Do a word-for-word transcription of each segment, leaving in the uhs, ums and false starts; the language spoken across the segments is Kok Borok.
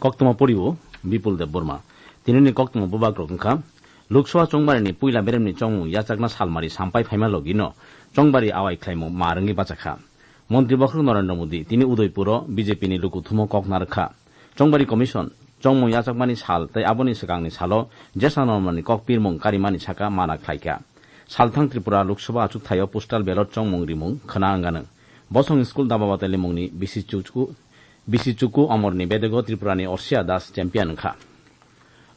Koktwma poriwo Bipul Debbarma. Tinini koktwma bubagrok wngkha, Lok Sabha chongbarini puila beremni chongmung yachakna salmari sampai phaima logino chongbari awai khlaimung ma rwngwi bachakha. Montri bokhorok Narendra Modi tini Udaipuro B J P ni lukuthumo kok narwkha. Chongbari Commission chongmung yachakmani sal tei aboni swkangni salo jesa normarni kok pirmung karimani saka mana khlaikha. Salthang Tripura Lok Sabha achukthai-o postal ballot chongmung rimung khwna wngano. Bosong school daba batailimungni bisi chuku, bisi chuku omorni bedego Tripurani Orsia Das champion wngkha.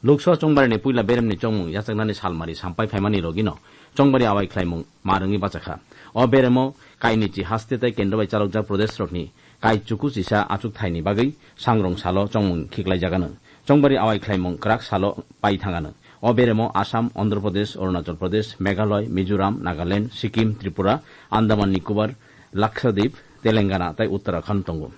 Lok Sabha chongbarini puila beremni chongmung yachaknani salmari sampai phaimani logino chongbari awai khlaimung ma rwngwi bachakha. O beremo kainichi haste tei kendro bai chalokjak prodesrokni kai chuku chisa achukthaini bagwi sangrong salo chongmung khiklaijagano. Chongbari awai khlaimung kwrak salo pai thangano. O beremo Assam, Andhra Pradesh, Arunachal Pradesh, Meghalaya, Mizoram, Nagaland, Sikkim, Tripura, Andaman Nicobar, Lakshadweep, Telangana tei Uttarakhand tongo.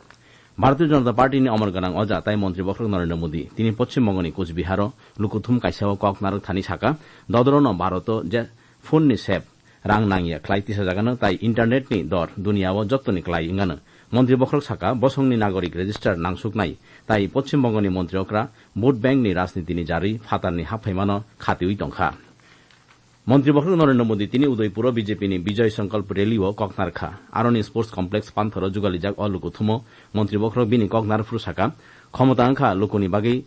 Bharatiya Janata Party ni omor gwnang oja tai montri bokhorok Narendra Modi tini Poschim Bongoni Kuch Biharo lukuthum kaisa o kok narwk thani saka, dodorono Bharoto je phone ni sep rang nangya khlai tisajagano tai internet ni dor duniya o jottoni klai wngano. Montri bokhorok saka, bosongni nagorik register nangsuknai tai Poschim Bongoni montri okra vote bank ni rajniti ni jarwi phatarni haphaimano khatiwi tongkha. Montri bokhorok Narendra Modi tini Udaipuro B J P ni Bijoy Sankalp Rally o kok narwkha. Aroni Sports Complex panthoro jugalijak o lukuthumo montri bokhorok bini kok narwphuru saka, khomota wngkha lukuni bagwi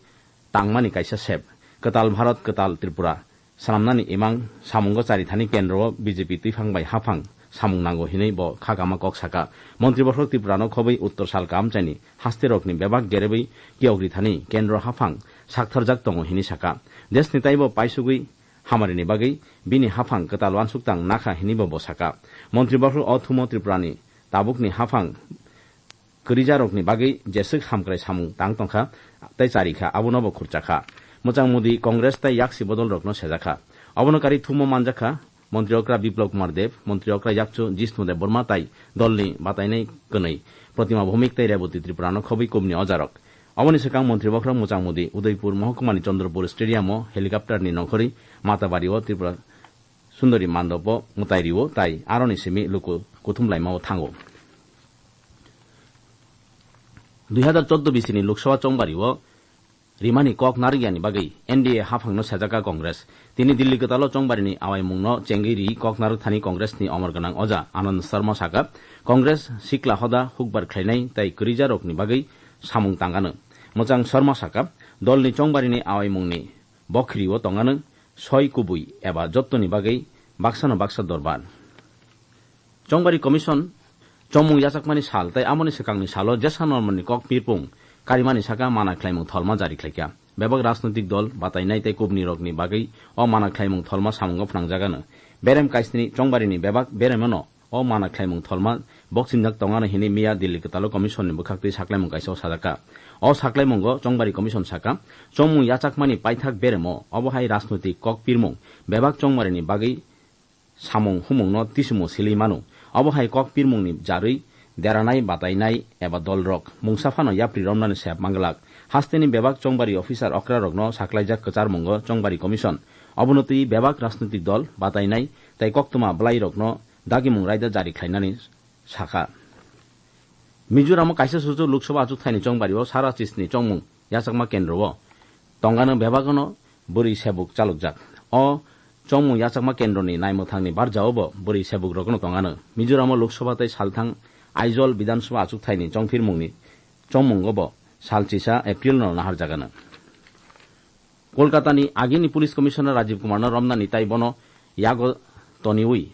tangmani kaisa sep. Kwtal Bharat, kwtal Tripura swnamnani imang samungo charithani kendro o B J P twiphang bai haphang samung nango hinwi bo khakama kok saka. Montri bokhorok Tripurano khobwi uttor salka amchaini hasterokni bebak gerebwi kiyokri thani kendro haphang saktharjak tongo hinwi saka. Desni taibo paisugwi hamarini bagwi bini haphang kwtal uansuk tang nakha hinwibo bo saka. Montri bokhorok o thumo Tripurani tabukni haphang kwrijarokni bagwi jeswk hamkrai samung tang tongkha tei charikha, abono bo khurchakha. Mwchang Modi Congress tei yaksi bodolrokno sejakha. Obono karwi thumo manjakha Montri okra Biplab Kumar Deb, Montri okra yakchu Jishnu Debbarma tai dolni batainai kwnwi Pratima Bhowmik tei Rebati Tripurano khobwi kubni ojarok. Oboni swkang montri bokhorok Mwchang Modi Udaipur mohokuma ni Chandrapur Stadium o helicopter ni nongkhorwi Matabari o Tripura Sundari Mandop o mwtai rio tai aroni simi luku kuthum laima o thango. Dui hazar chordo bisini Lok Sabha chongbari o rimani kok narwk yani bagwi N D A haphangno sajaka Congress. Tini Delhi kwtalo chongbarini awaimungno chengwi ri kok narwk thani Congress ni omor gwnang oja Anand Sharma saka, Congress sikla hoda hukbar khlainai tai kwrwijarokni bagwi samung tangano. Mwchang Sharma saka, dolni chongbarini awaimungni bokhrio tongano soi kubui eba jottoni bagwi baksano baksa dorbar. Chongbari Commission chongmung yachakmani sal tai amoni swkangni salo jesa normarni kok pirpung karimani saka mana khlaimung tholma jari khlaikha. Bebak rajnoitik dol batainai tei kubunirokni bagwi o mana khlaimung tholma samungo phnangjagano. Berem kaisni chongbarini bebak beremano o mana khlaimung tholma bokchingjak tongano hinwi miya Delhi kwtalo Commission ni bwkhaktwi saklaimung kaisa o sajakha. O saklaimungo Chongbari Commission saka, chongmung yachakmani paithak beremo obo hai rajnoitik kok pirmung bebak chongbarini bagwi samung humungno tisumo silwi mano. Obo hai kok pirmungni jarwi deranai batainai eba dolrok mungsa phano yapri romnani sep manglak. Hasteni bebak chongbari officer okrarokno saklaijak kwcharmungo Chongbari Commission. Obono twi bebak rajnoitik dol batainai tai koktwma bwlairokno dagimung raida jari khlainani sakha. Mizoramo kaisa suchuk Lok Sabha achukthani chongbari o sara chisni chongmung yachakma kendro o tongano bebak no bwrwi sebuk chalokjak. O chongmung yachakma kendroni naimwthangni barjao bo bwrwi sebuk rokno tongano. Mizoramo Lok Sabha tei salthang Aizawl Bidhan Sabha achukthani chongphirmungni chongmungo bo sal chisa April no naharjagano. Kolkatani agini Police Commissioner Rajiv Kumarno romnani tai bono yago toniwi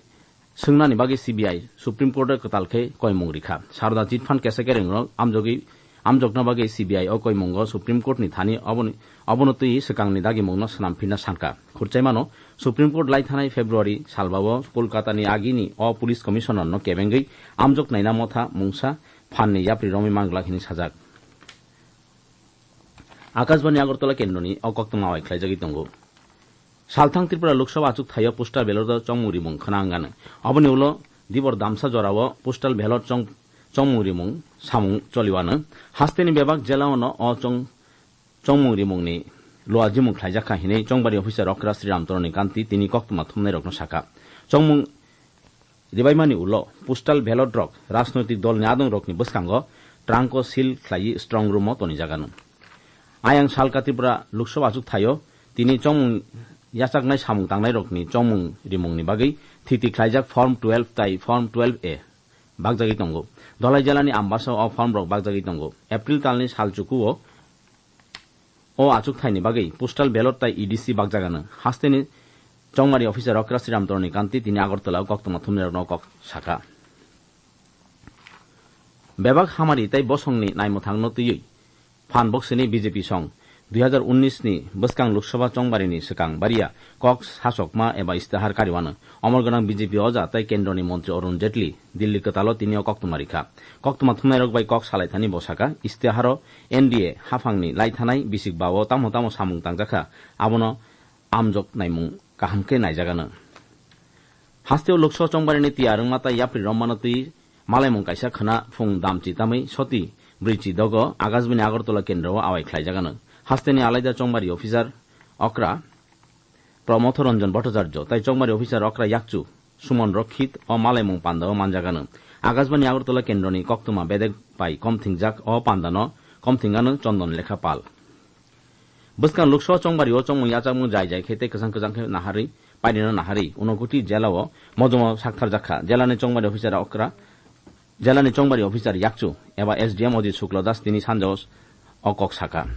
swngnani bagwi C B I Supreme Court o kwtal khe koimung rikha. Saroda Chit Fund kesa kerengno amjogwi, amjokna bagwi C B I o koimungo Supreme Court ni thani oboni, obono twi swkangni dagimungno swnam phirna sankha. Khurchaimano Supreme Court lai thanai February salbao Kolkatani agini o Police Commissioner no kebengwi amjok naina motha mungsa phanni yapri romwi manglak hinwi sajak. Akashbani Agartala kendroni o koktwma bai khlaijagwi tongo. Salthang Tripura Lok Sabha achuk thaio postal ballot o chongmung rimung khwna wngano. Oboni ulo dibor damsa jorao postal ballot chong-, chongmung rimung samung choliwano. Hasteni bebak jelaono o chong-, chongmung rimungni luajimung khlaijakha hinwi chongbari officer okra Sri Ram Tarani Kanti tini koktwma thumnairokno sakha. Chongmung ribaimani ulo postal ballot rok rajnoitik dolni adongrokni bwskango trunko seal khlaiwi strong room o tonijagano. Ayang salka Tripura Lok Sabha achuk thaio tini chongmung yachaknai samung tangnairokni chongmung rimungni bagwi thiti khlaijak Form twelve tai Form twelve A bakjagwi tongo. Dolai jelani Ambasa o form rok bakjagwi tongo. April talni sal chukuo o achuk thaini bagwi postal ballot tai E D C bakjagano. Hasteni chongmari officer okra Sriram Toroni Kanti tini Agartala o koktwma thumnairokno kok sakha. Bebak hamari tai bosongni naimwthangno twiwi phan boksini B J P song dui hazar unnis ni bwskang Lok Sabha chongbarini swkang baria kok sachokma eba istihar kariwano. Omor gwnang B J P oja tai kendroni montri Arun Jaitley Dilli kwtalo tini o koktwma rikha. Koktwma thumnairok bai kok salaithani bo sakha, istiharo N D A haphangni laithanai bisik bao tamo tamo samung tangjakha, abono amjok naimung kaham khe naijagano. Hasteo Lok Sabha chongbarini tiyar wngma tai yapri romano twi malaimung kaisa khwna phung damchi tamwi soti brwichi dogo Akashbani Agartala kendro o awai khlaijagano. Hasteni alaida chongbari officer okra Pramotho Ranjan Bhattacharya tai chongbari officer okra yakchu Suman Rakshit o malaimung pandao manjagano. Akashbani Agartala kendroni koktwma bedek bai komthingjak o pandano komthingano Chandan Lekha Pal. Bwskang Lok Sabha chongbari o chongmung yachakmung jai jai khe tei kwchang kwchang khe naharwi painino naharwi Unakoti jela o mojomo saktharjakha. Jelani chongbari officer okra, jelani chongbari officer yakchu eba S D M Ajit Shukla Das tini sanjao o kok sakha.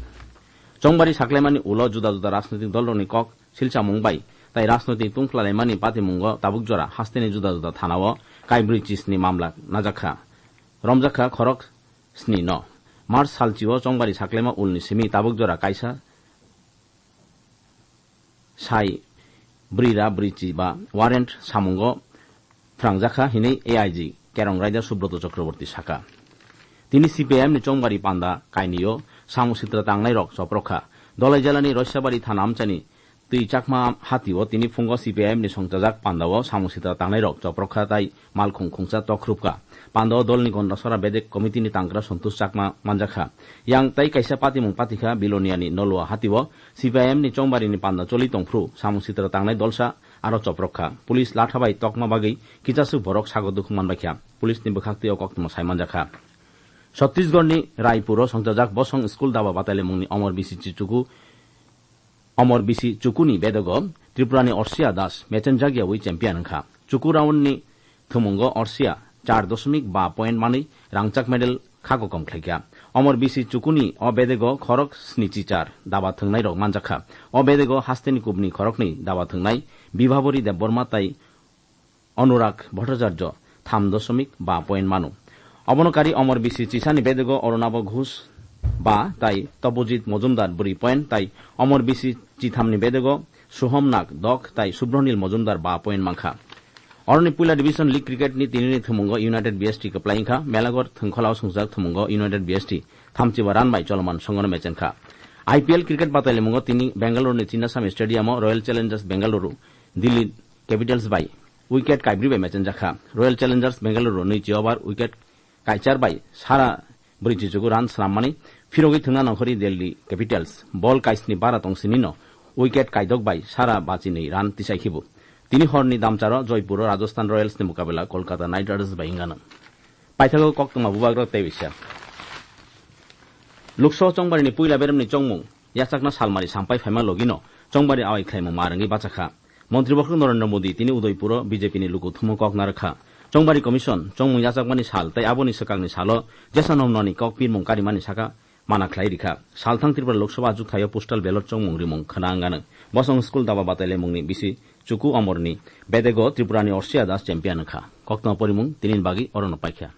Chongbari saklaimani ulo juda juda rajnoitik dolrokni kok silchamung bai tai rajnoitik tungphla laimani patimungo tabuk jora hasteni juda juda thanao kaibrwi chisni mamla najakha, romjakha khorok sni no. March salchio chongbari saklaima ulni simi tabuk jora kaisa sai brira brichi ba warrant samungo phwrangjakha hinwi A I G Kerong Raida Subroto Chakraborty sakha. Tini C P I M ni chongbari panda kainwio samung sitra tangnairok choprokha. Dolai jelani Roisabari thana amchaini Twi Chakma hatio tini phungo C P I M ni songchajak pandao samung sitra tangnairok choprokha tai malkhung khungsa tokrupkha. Pandao dolni Gondasora Bedek Committee ni tangkra Santosh Chakma manjakha. Yang tai kaisa patimung patikha Biloniani Nolua hatio C P I M ni chongbarini panda choli tongphru samung sitra tangnai dolsa aro choprokha. Police latha bai tokma bagwi kichaswk borok sago dukhu manbaikha. Police ni bwkhaktwi o koktwma sai manjakha. Chhattisgarh ni Raipur o songchajak bosong school daba batailaimungni Omor B C Chichuku Omor B C Chukuni bedego Tripurani Orsia Das mechenjakyawi champion wngkha. Chuku round ni thumungo Orsia char doshmik ba point manwi rangchak medal khagokom khlaikha. Omor B C Chukuni o bedego khorok snichi char daba thwngnairok manjakha. O bedego hasteni kubni khoroknwi daba thwngnai Bibhabori Debbarma tai Anurag Bhattacharya tham doshmik ba point mano. Obono kari Omor B C Chisani bedego Arunaba Ghosh ba tai Topojit Mojumdar bwrwi point tai Omor B C Chithamni bedego Suhom Nag dok tai Subronil Mojumdar ba point mankha. Oroni puila division league cricket ni tinini thumungo United B S T kwplai wngkha, Melagor thwngkholao swngjak thumungo United B S T thamchiba run bai choloman songono mechenkha. I P L cricket batailamungo tini Bengaluru ni Chinnaswamy Stadium o Royal Challengers Bengaluru Delhi Capitals bai wicket kaibrwi bai mechenjakha. Royal Challengers Bengaluru nwichi over wicket kaichar bai sara brwichi chugu run swnammani phirogwi thwngna nongkhorwi Delhi Capitals. Ball kaisni bara tongsinino wicket kaidok bai sara bachinwi run tisaikhibu. Tini horni damcharo Joypuro Rajasthan Royals ni mukabela Kolkata Knight Riders bai wngano. Paithago koktwma bubagrok tei bisa. Lok Sabha chongbarini puila beremni chongmung yachakna salmari sampai phaima logino chongbari awai khlaimung ma rwngwi bachakha. Montri bokhorok Narendra Modi tini Udaipuro B J P ni luku thumo kok narwkha. Chongbari Commission chongmung yachakmani sal tei aboni swkangni salo jesa nomnani kok pirmung karimani saka mana khlai rikha. Salthang Tripura Lok Sabha achuk thaio postal ballot chongmung rimung khna wngano. Bosong school daba batailaimungni bisi chuku omorni bedego Tripurani Orsia Das champion wngkha. Koktwma porimung tinini bagwi orono paikha.